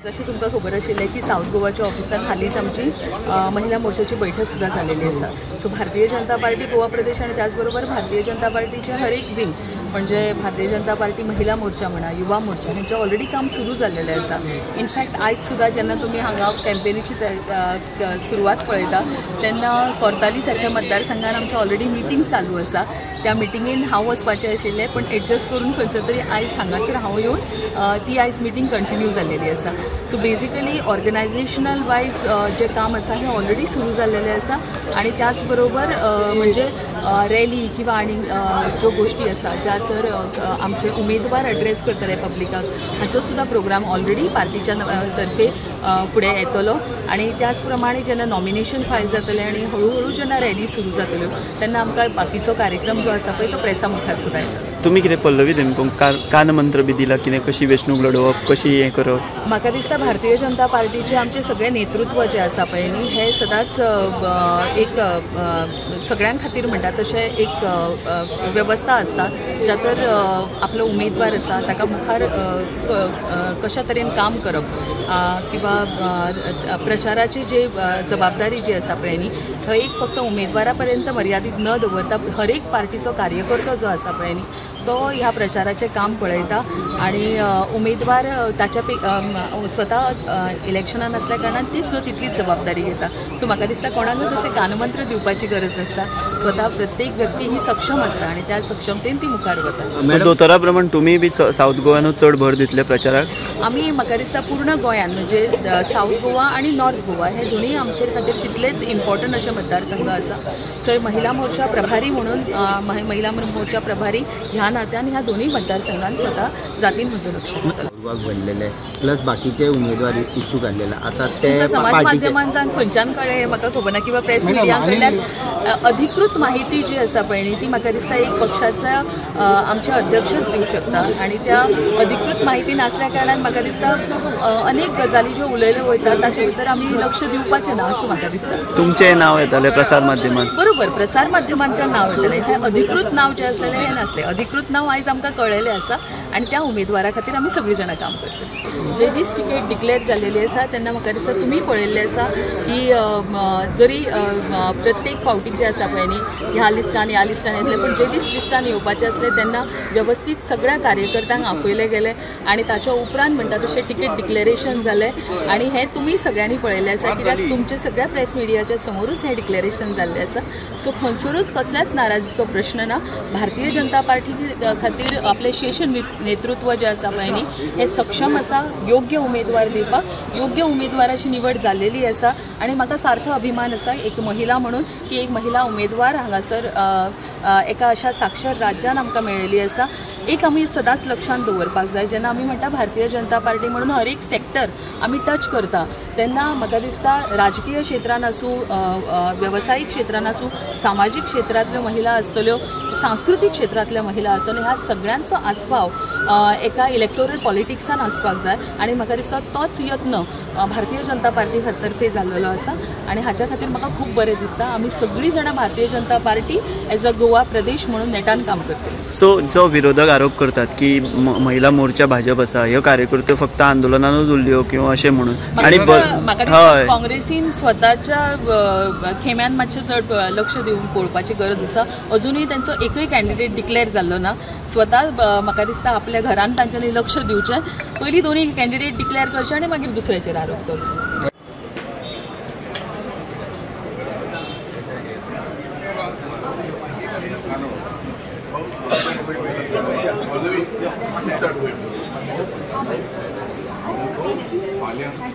जशें तुमकां खबर आशिल्लें की सावथ गोवाच्या ऑफिसान हालींच आमची महिला मोर्चाची बैठक सुद्दां जालेली आसा. सो भारतीय जनता पार्टी गोवा प्रदेश आनी त्याच बरोबर भारतीय जनता पार्टीचे हर एक विंग म्हणजे भारतीय जनता पार्टी महिला मोर्चा म्हणा, युवा मोर्चा हेंचें ऑलरेडी काम सुरू जाल्लेलें आसा. इनफॅक्ट आयज सुद्दां जेन्ना तुमी हांगा कॅम्पेनीची सुरवात पळयता तेन्ना कोर्ताली सारक्या मतदारसंघान आमची ऑलरेडी मिटींग चालू आसा. त्या मिटिंगेन हांव वचपाचें आशिल्लें पण एडजस्ट करून खंयसर तरी आयज हांगासर हांव येवन ती आयज मिटींग कंटिन्यू जाल्लेली आसा. सो बेजिकली ऑर्गनायझेशनल वायज जें काम आसा हें ऑलरेडी सुरू जाल्लेलें आसा आनी त्याच बरोबर म्हणजे रॅली किंवा आनी ज्यो गोश्टी आसा ज्या तर आमचे उमेदवार एड्रेस करतले पब्लिकाक हाचो सुद्दां प्रोग्राम ऑलरेडी पार्टीच्या तर्फे फुडें येतलो. आनी त्याच प्रमाणे जेन्ना नॉमिनेशन फायल जातलें आनी हळूहळू जेन्ना रॅली सुरू जातल्यो तेन्ना आमकां बाकीचो कार्यक्रम जो आसा पळय तो प्रेसा मुखार सुद्दां येतलो. तुमी कितें पल्लवी देमको कानमंत्र बी दिला कितें, कशी वेंचणूक लडोवप, कशी हें करप? म्हाका दिसता भारतीय जनता पार्टीचें आमचें सगळें नेतृत्व जें आसा पळय न्ही हें सदांच एक सगळ्यां खातीर म्हणटा तशें एक वेवस्था आसता ज्या तर आपलो उमेदवार आसा ताका मुखार कशा तरेन काम करप किंवा प्रचाराची जी जबाबदारी जी आसा पळय न्ही थंय एक फक्त उमेदवारा पर्यंत मर्यादीत न दवरता हर एक पार्टीचो कार्यकर्तो जो आसा पळय न्ही तो ह्या प्रचाराचें काम पळयता आनी उमेदवार ताच्या स्वता इलेक्शनान आसल्या कारणान ती सुद्दां तितलीच जबाबदारी घेता. सो म्हाका दिसता कोणाकूच अशें कानमंत्र दिवपाची गरज नासता, स्वता प्रत्येक व्यक्ती ही सक्षम आसता आनी त्या सक्षमतेन ती मुखार वता. दोतोरा प्रमाण तुमी बी सावथ गोवानूच चड भर दितले प्रचाराक? आमी म्हाका दिसता पूर्ण गोंयान म्हणजे सावथ गोवा आनी नॉर्थ गोवा हे दोनूय आमचे खातीर तितलेच इम्पॉर्टंट अशे मतदारसंघ आसा. सो महिला मोर्चा प्रभारी म्हणून महिला मोर्चा प्रभारी ह्या नात्यान ह्या दोन्ही मतदारसंघान स्वता जातीन म्हजो लक्ष आसतलें. भरलेले प्लस बाकीचे उमेदवार इच्छूक आसलेले आता ते समाज माध्यमांतल्यान खंयच्यान कळ्ळें म्हाका खबर ना किंवा प्रेस मिडिया कडल्यान अधिकृत माहिती जी आसा पळय न्ही ती म्हाका दिसता एक पक्षाचा आमचे अध्यक्षच दिवं शकता आनी त्या अधिकृत माहिती नासल्या कारणान म्हाका दिसता अनेक गजाली ज्यो उलयल्यो वयता ताचे भितर आमी लक्ष दिवपाचें ना अशें म्हाका दिसता. तुमचें नांव येतालें प्रसार माध्यमांत? बरोबर, प्रसार माध्यमांचें नांव येतलें, हें अधिकृत नांव जें आसलेलें हें नासलें. अधिकृत नांव आयज आमकां कळ्ळेलें आसा आनी त्या उमेदवारा खातीर आमी सगळीं जाणां काम करतात. जे दीस तिकेट डिक्लेअर जाल्लेली आसा तेन्ना म्हाका दिसता तुमी पळयल्लें आसा की जरी प्रत्येक फावटी जे आसा पळय न्ही ह्या लिस्टान ह्या लिस्टान येतले पण जे दीस लिस्टान येवपाचें आसलें तेन्ना वेवस्थीत सगळ्या कार्यकर्त्यांक आपयले गेले आनी ताच्या उपरांत म्हणटा तशें तिकेट डिक्लेरेशन जालें आनी हें तुमी सगळ्यांनी पळयल्लें आसा कित्याक तुमच्या सगळ्या प्रेस मिडियाच्या समोरूच हें डिक्लेरेशन जाल्लें आसा. सो खंयसरूच कसल्याच नाराजीचो प्रश्न ना. भारतीय जनता पार्टी खातीर आपलें शेश नेतृत्व जें आसा पळय न्ही हें सक्षम आसा योग्य उमेदवार दिवपाक, योग्य उमेदवाराची निवड जाल्लेली आसा आनी म्हाका सार्थ अभिमान आसा एक महिला म्हणून की एक महिला उमेदवार हांगासर एका अशा साक्षर राज्यान आमकां मेळिल्ली आसा. एक आमी सदांच लक्षांत दवरपाक जाय जेन्ना आमी म्हणटा भारतीय जनता पार्टी म्हणून हर एक सेक्टर आमी टच करता तेन्ना म्हाका दिसता राजकीय क्षेत्रान आसूं, वेवसायीक क्षेत्रान आसूं, सामाजीक क्षेत्रांतल्यो महिला आसतल्यो, सांस्कृतीक क्षेत्रांतल्यो महिला आसतल्यो, ह्या सगळ्यांचो आस्पाव एका इलेक्टोरल पॉलिटिक्सान आसपाक जाय आनी म्हाका दिसता तोच यत्न भारतीय जनता पार्टी तर्फे जाल्लो आसा आनी हाच्या खातीर म्हाका खूब बरें दिसता. आमी सगळीं जाणां Bharatiya Janata party as a Goa Pradesh म्हणून नेटान काम करतले. सो जो विरोधक आरोप करतात की महिला मोर्चा भाजप आसा ह्यो कार्यकर्त्यो फक्त आंदोलनानूच उरल्यो किंवा अशें म्हणून, आनी म्हाका दिसता काँग्रेसीन स्वताच्या खेम्यान मातशें चड लक्ष दिवन पळोवपाची गरज आसा. अजुनूय तांचो एकूय कॅन्डिडेट डिक्लेअर जाल्लो ना. स्वता म्हाका दिसता आपल्या घरान तांच्यांनी लक्ष दिवचें, पयलीं दोनूय कॅन्डिडेट डिक्लेअर करचे आनी मागीर दुसऱ्याचेर आरोप करचो.